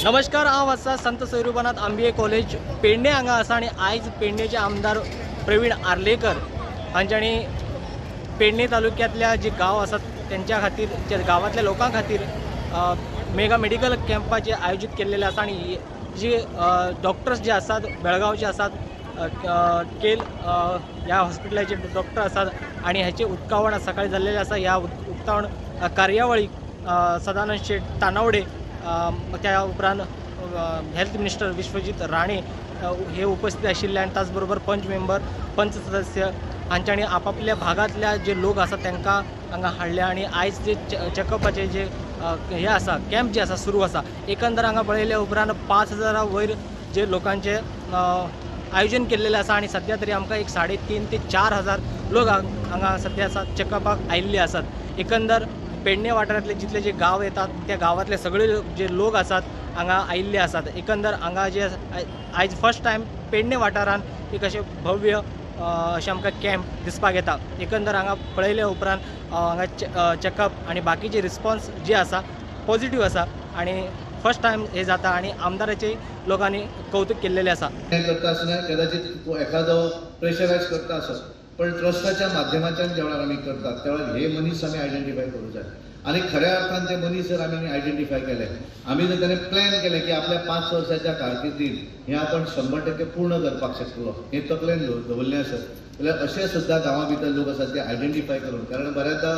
नमस्कार, हांव आसा संत सोयरुबानाथ आंबिये कॉलेज पेडणे हांगा आसा आनी आयज पेडणेचे आमदार प्रवीण आर्लेकर हांच्यानी पेडणे तालुक्यांतल्या जे गांव आसात तेंच्या खातीर, गांवांतल्या लोकां खातीर मेगा मेडिकल कॅम्पाचें आयोजीत केल्लेलें आसा. आनी जे डॉक्टर्स जे आसात बेळगांवचे आसात, केल ह्या हॉस्पिटलाचे डॉक्टर आसात आनी हाचें उक्तावण सकाळी जाल्लेलें आसा. ह्या उक्तावण कार्यावळीक सदानंद शेट तानावडे, त्या उपरांत हेल्थ मिनिस्टर विश्वजीत राणे हे उपस्थित आशिल्ले आनी त्याचबरोबर पंच मेंबर, पंच सदस्य हांच्यानी आपापल्या भागांतल्या जे लोक आसात तांकां हांगा हाडले. आनी आयज जे चॅकअपाचे जे हे आसा कॅम्प जे आसा सुरू आसा. एकंदर हांगा पळयल्या उपरांत 5000 वयर जे लोकांचे आयोजन केल्लेलें आसा आनी सद्या तरी आमकां एक 3.5 ते 4 हजार लोक हांगा सद्या आसा चॅकअपाक आयिल्ले आसात. एकंदर पेडणे वाठारांतले जितले जे गांव येतात त्या गांवांतले सगळे जे लोक आसात हांगा आयिल्ले आसात. एकंदर हांगा जे आयज फर्स्ट टायम पेडणे वाठारांत एक अशें भव्य अशें आमकां कॅम्प दिसपाक येता. एकंदर हांगा पळयल्या उपरांत हांगा चॅकअप आनी बाकीचे रिस्पॉन्स जे आसा पॉझिटिव्ह आसा आनी फर्स्ट टायम हे जाता आनी आमदाराचे लोकांनी कौतुक केल्लेलें आसा. करता आसतना कदाचित एखादो प्रेशरायज करता आसत, पण ट्रस्टाच्या माध्यमांतल्यान ज्या वेळार आमी करतात त्या वेळार हे मनीस आमी आयडेंटिफाय करूं जाय. आनी खऱ्या अर्थान ते मनीस जर आमी आयडेंटिफाय केले, आमी जर ताणें प्लॅन केलें की आपल्या 5 वर्साच्या कारकिर्दीन हें आपण 100% पूर्ण करपाक शकतलो हें तकलेन दवरलें आसत जाल्यार अशें सुद्दां गांवां भितर लोक आसात ते आयडेंटिफाय करून, कारण बऱ्याचदा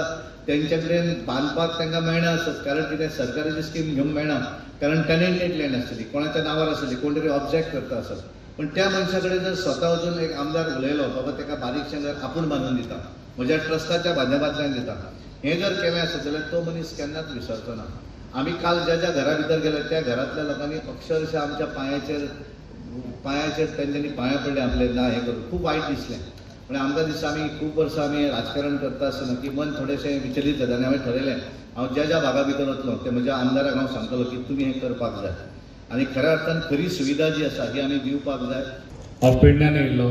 तेंच्या कडेन बांदपाक तांकां मेळना आसत, कारण कितें सरकाराची स्कीम घेवंक मेळना, कारण टेनंटेड लँड आसतली, कोणाच्या नांवार आसतली, कोण तरी ऑब्जेक्ट करता आसत. पण त्या मनशा कडेन जर स्वता वचून एक आमदार उलयलो, बाबा ताका बारीकशें जर आपूण बांदून दिता, म्हज्या ट्रस्टाच्या माध्यमांतल्यान दिता, हें जर केलें आसत जाल्यार तो मनीस केन्नाच विसरचो ना. आमी काल ज्या ज्या घरा भितर गेले त्या घरांतल्या लोकांनी अक्षरशः आमच्या पांयाचेर तेंच्यांनी पांयां पडले आपले ना हें करून खूब वायट दिसलें. पण आमकां दिसता आमी खूब वर्सां आमी राजकारण करता आसतना की मन थोडेशें विचलीत जाता आनी हांवें ठरयलें हांव ज्या ज्या भागा भितर वतलो ते म्हज्या आमदाराक हांव सांगतलो की तुमी हें करपाक जाय आनी खऱ्या अर्थान खरी सुविधा जी आसा ही आमी दिवपाक जाय. हांव पेडण्यान येयल्लो,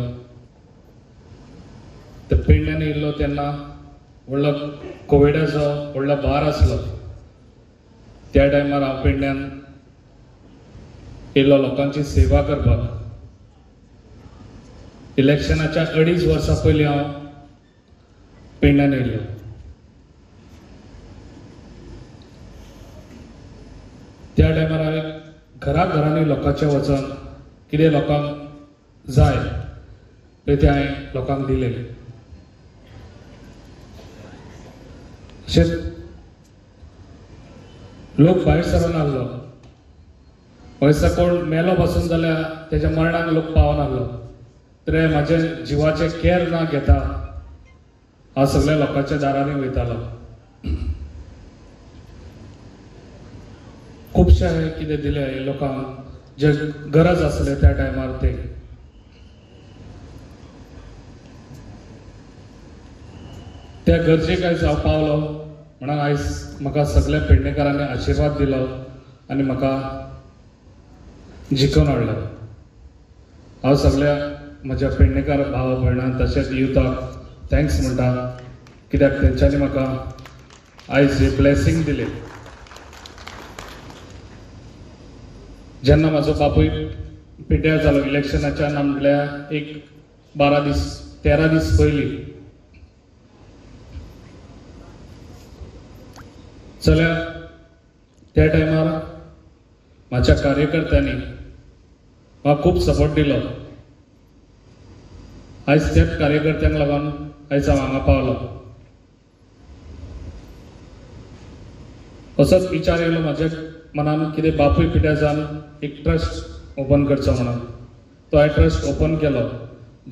ते पेडण्यान येयल्लो तेन्ना व्हडलो कोविडाचो व्हडलो भार आसलो. त्या टायमार हांव पेडण्यान येयल्लो लोकांची सेवा करपाक. इलेक्शनाच्या 2.5 वर्सां पयलीं हांव पेडण्यान येयल्लो. त्या टायमार हांवें घरा घरांनी लोकांचें वचून कितें लोकांक जाय तें हांवें लोकांक दिलें. अशेंच लोक भायर सरून आहलो, पयसा कोण मेलो बसून जाल्यार तेज्या मरणाक लोक पावनाहलो, तर म्हाजे जिवाचें केर ना घेता हांव सगळ्या लोकांच्या दारांनी वयतालो. खुबशे हांवें कितें दिलें लोकांक जे गरज आसले त्या टायमार ते. त्या गरजेक आयज हांव पावलो म्हणून आयज म्हाका सगळ्या पेडणेकारांनी आशिर्वाद दिलो आनी म्हाका जिखून हाडलो. हांव सगळ्या म्हज्या पेडणेकार भाव भयणां तशेंच युथाक thanks म्हणटा, कित्याक तेंच्यांनी म्हाका आयज हे ब्लेसींग दिलें. जेन्ना म्हाजो बापूय पिड्ड्यार जालो इलेक्शनाच्या ना म्हणल्यार एक 12 दीस 13 दीस पयलीं, जाल्यार त्या टायमार म्हाज्या कार्यकर्त्यांनी म्हाका खूब सपोर्ट दिलो. आयज त्याच कार्यकर्त्यांक लागून आयज हांव हांगा पावलो. असोच विचार येयलो म्हाज्या मनान कितें बापूय पिड्ड्यार जावन एक ट्रस्ट ओपन करचो म्हणून. तो हांवें ट्रस्ट ओपन केलो.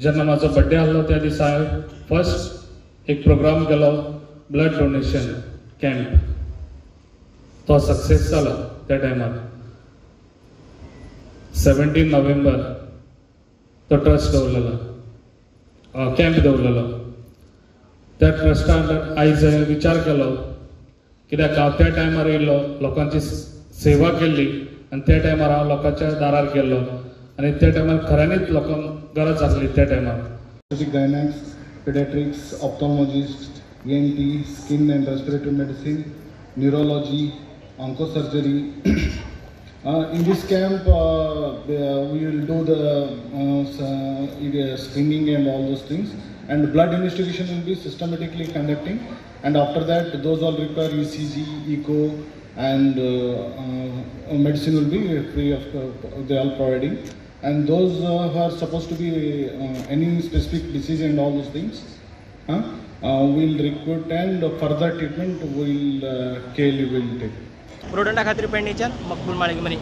जेन्ना म्हाजो बड्डे आहलो त्या दिसा हांवें फर्स्ट एक प्रोग्राम केलो, ब्लड डोनेशन कॅम्प. तो सक्सेस जालो त्या टायमार. 17 नोव्हेंबर तो ट्रस्ट दवरलेलो, कॅम्प दवरलेलो. त्या ट्रस्टा अंडर आयज हांवें विचार केलो कित्याक हांव त्या टायमार येयल्लो, लोकांची सेवा केल्ली आनी त्या टायमार हांव लोकांच्या दारार गेल्लो आनी त्या टायमार खऱ्यांनीच लोकांक गरज आसली त्या टायमार. Gynaecs, paediatrics, ophthalmologist, ENT, skin and respiratory medicine, neurology, oncosurgery, In this camp, we will do the screening and all those things, and blood investigation will be systematically conducting. And after that, those all require ECG, echo, and medicine will be free of they are providing. And those who are supposed to be any specific disease and all those things, we'll recruit and further treatment will KLE will take. प्रोडंटा खातीर पेडणेच्यान मकबूल माळिगमनी.